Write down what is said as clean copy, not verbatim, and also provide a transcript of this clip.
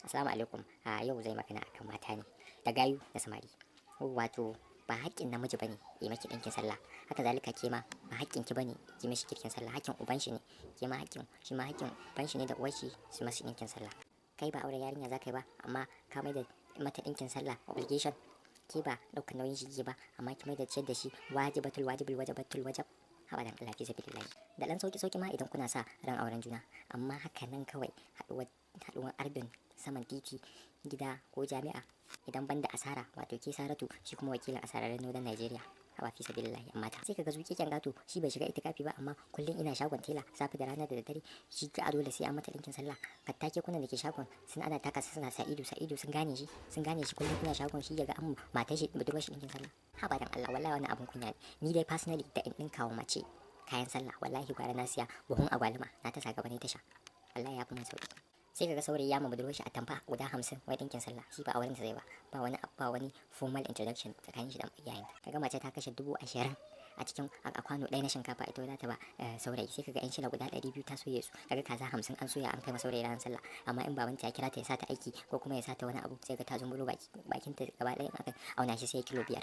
Assalamu alaikum. A yau zai magana akan mata ne da gayu da samari. Wato ba haƙƙin namiji bane yi maki ɗinkin sallah. Haka zalika ke ma ba haƙƙin ki bane ki mishi girkin sallah. Haƙƙin uban shi ne. Ke ma haƙƙin shi ma haƙƙin uban shi ne da uwar shi su masa ɗinkin sallah. Kai ba aure yarinya za ka yi ba, amma ka mai da mata ɗinkin sallah obligation. Ke ba ɗaukar nauyin shi ba, amma ki mai da ciyar da shi wajibatul wajibul wajibatul wajab. Haba dan Allah, fi sabilillahi. Da ɗan sauki sauki ma idan kuna sa ran auren juna, amma haka nan kawai haɗuwar ardun saman titi, gida ko jami'a, idan banda asara, wato ke Saratu, shi kuma wakilin asararren Northern Nigeria. Haba, fi sabilillahi. Amma ta sai kaga zuƙeƙen gato, shi bai shiga itikafi ba, amma kullum ina shagon tela safe da rana da daddare. Shi ga dole sai an mata ɗinkin sallah. Hatta kekunan da ke shagon sun ana taka su suna sa ido sa ido, sun gane shi, sun gane shi. Kullum ina shagon shi, yaga an matar shi, budurwar shi ɗinkin sallah. Haba dan Allah, wallahi wannan abun kunya ne. Ni dai personally, da in ɗinka wa mace kayan sallah, wallahi gwara na siya buhun agwaluma na ta sa gaba ne tasha. Wallahi ya fi min sauki. Sai kaga saurayi ya ma budurwar shi atamfa guda 50, wai ɗinkin sallah. Shi ba auren ta zai ba, ba wani formal introduction tsakanin shi da iyayen. Kaga mace ta kashe 20,000 a cikin a kwano ɗaya na shinkafa, ita za ta ba saurayi. Sai kaga yan shila guda 200 ta soye su, kaga kaza 50 an soya an kai ma saurayi ranar sallah. Amma in babanta ya kira ta ya sa ta aiki ko kuma ya sa ta wani abu, sai ga ta zumbulo bakin ta gaba ɗaya, aka auna shi sai kilo 5.